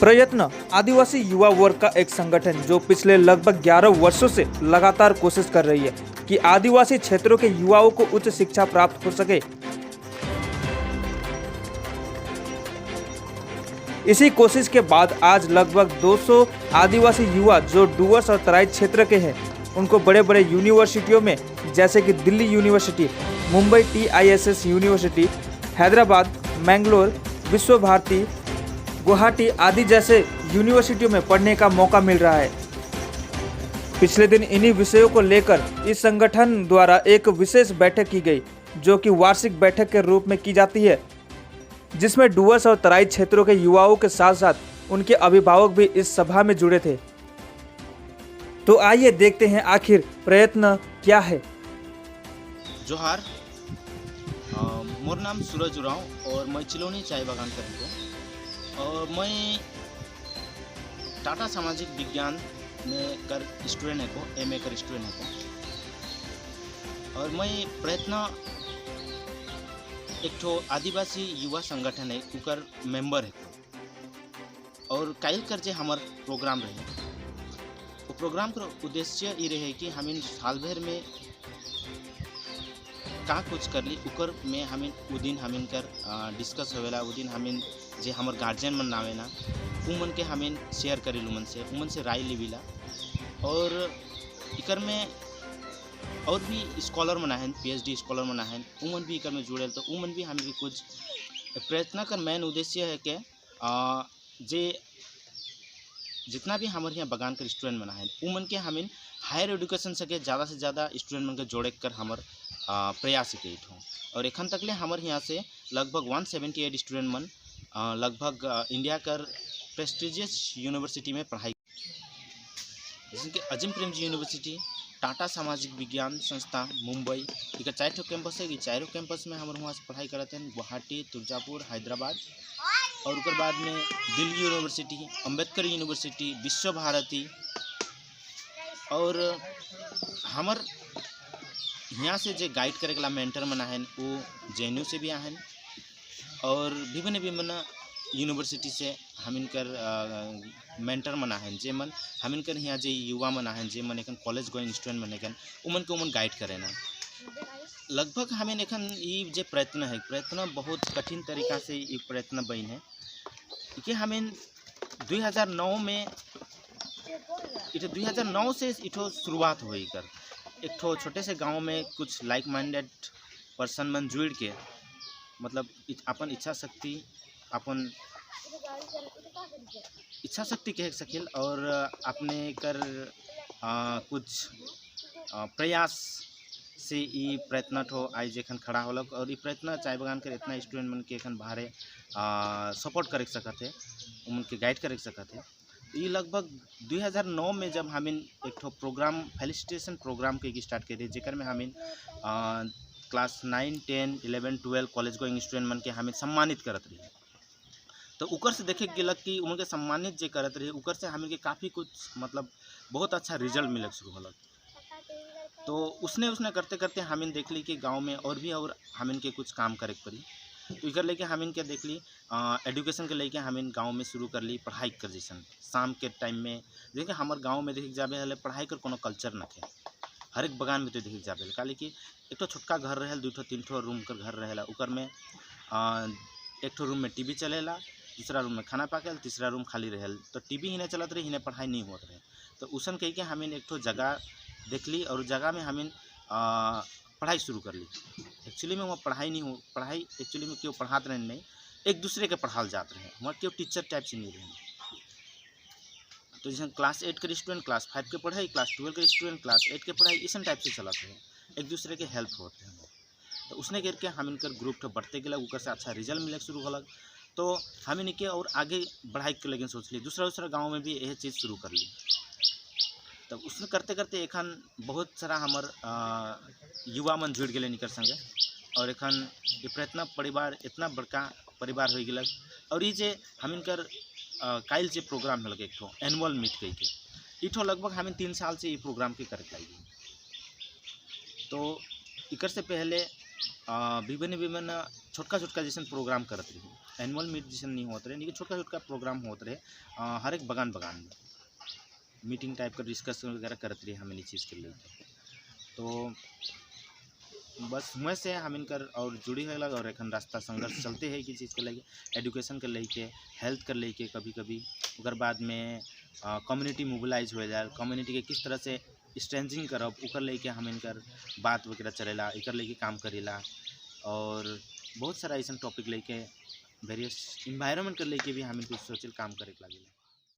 प्रयत्न आदिवासी युवा वर्ग का एक संगठन जो पिछले लगभग 11 वर्षों से लगातार कोशिश कर रही है कि आदिवासी क्षेत्रों के युवाओं को उच्च शिक्षा प्राप्त हो सके। इसी कोशिश के बाद आज लगभग 200 आदिवासी युवा जो डुवर्स और तराई क्षेत्र के हैं, उनको बड़े बड़े यूनिवर्सिटियों में जैसे कि दिल्ली यूनिवर्सिटी, मुंबई टीआईएसएस यूनिवर्सिटी, हैदराबाद, मैंगलोर, विश्व भारती, गुवाहाटी आदि जैसे यूनिवर्सिटियों में पढ़ने का मौका मिल रहा है। पिछले दिन इन्हीं विषयों को लेकर इस संगठन द्वारा एक विशेष बैठक की गई, जो कि वार्षिक बैठक के रूप में की जाती है, जिसमें डुवर्स और तराई क्षेत्रों के युवाओं के साथ साथ उनके अभिभावक भी इस सभा में जुड़े थे। तो आइए देखते हैं आखिर प्रयत्न क्या है। जोहार, मोर नाम सूरज उरांव और मैं चिलोनी चाय बागान कर हूँ और मैं टाटा सामाजिक विज्ञान में कर स्टूडेंट है को एम ए कर स्टूडेंट है को और मैं प्रयत्न एक ठो आदिवासी युवा संगठन है उकर मेंबर है को। और काइल कर जे हमार प्रोग्राम रहे, वो प्रोग्राम कर उद्देश्य ये रहे कि हम साल भर में का कुछ कर ली उकर में हमें उ दिन हमिन कर डिस्कस होवेला। उ दिन हमिन जे हमर गार्जियन मन नावे ना उ मन के हमिन शेयर करेलु, मन से उमन से राय लेविला। और इकर में और भी स्कॉलर मन आहन, पीएचडी स्कॉलर मन आहन, उमन भी इकर में जुड़ेल, तो उमन भी हमें भी कुछ प्रयत्न कर मेन उद्देश्य है कि जे जितना भी हमारे यहाँ बगान के स्टूडेंट मन आहन उमन के हमिन हायर एजुकेशन सके ज़्यादा से ज़्यादा स्टूडेंट मन के जोड़े कर हमर प्रयास के हो। और एखन तक ले हमारे यहाँ से लगभग 178 स्टूडेंट मन लगभग इंडिया कर प्रेस्टिजियस यूनिवर्सिटी में पढ़ाई, जैसे कि अजीम प्रेमजी यूनिवर्सिटी, टाटा सामाजिक विज्ञान संस्था मुंबई, एक चार ठो कैंपस है, चारों कैंपस में हम वहाँ से पढ़ाई करते हैं, गुवाहाटी, तुलजापुर, हैदराबाद और उसके बाद में दिल्ली यूनिवर्सिटी, अम्बेडकर यूनिवर्सिटी, विश्व भारती। और हमर यहाँ से जे गाइड करे के मेंटर मन आहन वो जेएनयू से भी आहन और विभिन्न विभिन्न यूनिवर्सिटी से हमिन कर मेंटर मन आहन, जे मन हमिन कर यहाँ जे युवा मन आहन, जे मन एखन कॉलेज गोइंग स्टूडेंट मन एखन उमन के उमन गाइड करे ना। लगभग हमें एखन ये जे प्रयत्न है, प्रयत्न बहुत कठिन तरीका से ये प्रयत्न बन है कि हमें 2009 में इठो 2009 से इठो शुरुआत हुई कर एक ठो छोटे से गांव में कुछ लाइक माइंडेड पर्सन मन जुड़ के, मतलब अपन इच्छा शक्ति, अपन इच्छा शक्ति कह सकिल और अपने कर कुछ प्रयास से ई प्रयत्न ठो आई जेखन खड़ा होलक। और ई प्रयत्न चाय बागान कर इतना स्टूडेंट मन के एखन बाहरे सपोर्ट करे सकत है, उन के गाइड करे सकत है। ये लगभग 2009 में जब हमिन एक ठो प्रोग्राम फेलिसिटेशन प्रोग्राम के स्टार्ट करे, जेकर में हमिन क्लास 9, 10, 11, 12 कॉलेज गोइंग स्टूडेंट मन के हमें सम्मानित करत रही। तो उकर से देखे गेलक कि उनके सम्मानित जे करत रही उकर से हमें के काफ़ी कुछ मतलब बहुत अच्छा रिजल्ट मिलक शुरू होलक। तो उसने उसने करते करते हमिन देख ली कि गाँव में और भी और हमिन के कुछ काम करे पड़ी। तो इधर लेके हमिन के देख ली एजुकेशन के लेके हमिन गांव में शुरू कर ली पढ़ाई कर जैसन शाम के टाइम में। देखिए हमारे गांव में देख जाबे हले पढ़ाई कर कोनो कल्चर न थे, हर एक बगान में तो देख जाबे काले कि एक तो छोटका घर रहे, दो ठो तीन ठो रूम कर घर रहेला, उकर में एक ठो रूम में टीवी चलेला, दूसरा रूम में खाना पाकेल, तीसरा रूम खाली रहेल। तो टीवी ही नहीं चलत रही, हिने पढ़ाई नहीं होत रहे। तो उसन कह के हमिन एक ठो जगह देख ली और जगह में हमिन पढ़ाई शुरू कर ली। एक्चुअली में वहाँ पढ़ाई नहीं हो, पढ़ाई एक्चुअली में क्यों पढ़ाते रहे नहीं, एक दूसरे के पढ़ाल जाते रहे, वहाँ क्यों टीचर टाइप से नहीं रहे। तो जैसे क्लास 8 के स्टूडेंट क्लास 5 के पढ़ाई, क्लास 12 के स्टूडेंट क्लास 8 के पढ़ाई, इस टाइप से चलते रहे, एक दूसरे के हेल्प होते रहे। तो उसने करके हम इनकर ग्रुप तो बढ़ते गया, ऊपर से अच्छा रिजल्ट मिले शुरू होलक। तो हम इनके और आगे बढ़ाई के लेकिन सोच ली दूसरा दूसरा गाँव में भी यह चीज़ शुरू कर ली। तब उसमें करते करते एखन बहुत सारा हमर युवा मन जुड़ गए निकर संगे और एखन ये प्रयत्न परिवार इतना बड़का परिवार हो गया। और ये जे हम इनकर काइल जे प्रोग्राम होलक एक ठो एनुअल मीट कह के, इठो लगभग हम 3 साल से ये प्रोग्राम के करके आई। तो इकर से पहले विभिन्न विभिन्न छोटका छोटका जैसन प्रोग्राम करत रही। एनुअल मीट जैसे नहीं होत रहे, लेकिन छोटका छोटका प्रोग्राम होत रहे। हर एक बगान बगान में मीटिंग टाइप का डिस्कशन वगैरह करत रहे हम इन चीज़ के लेके। तो बस हुए से हम इनकर और जुड़ी हुए लग और एखन रास्ता संघर्ष चलते है कि चीज़ के लेके, एजुकेशन के लेके, हेल्थ के लेके। कभी कभी ओकर बाद में कम्युनिटी मोबिलाइज हो जाए, कम्युनिटी के किस तरह से स्ट्रेंथिंग करब, ओकर लेके हम इनकर बात वगैरह चलेला, एकर लेके काम करेला और बहुत सारा ऐसा टॉपिक लेके, वेरियस इन्वायरमेंट के लेके भी हम इनको सोचल काम करे के लागेला।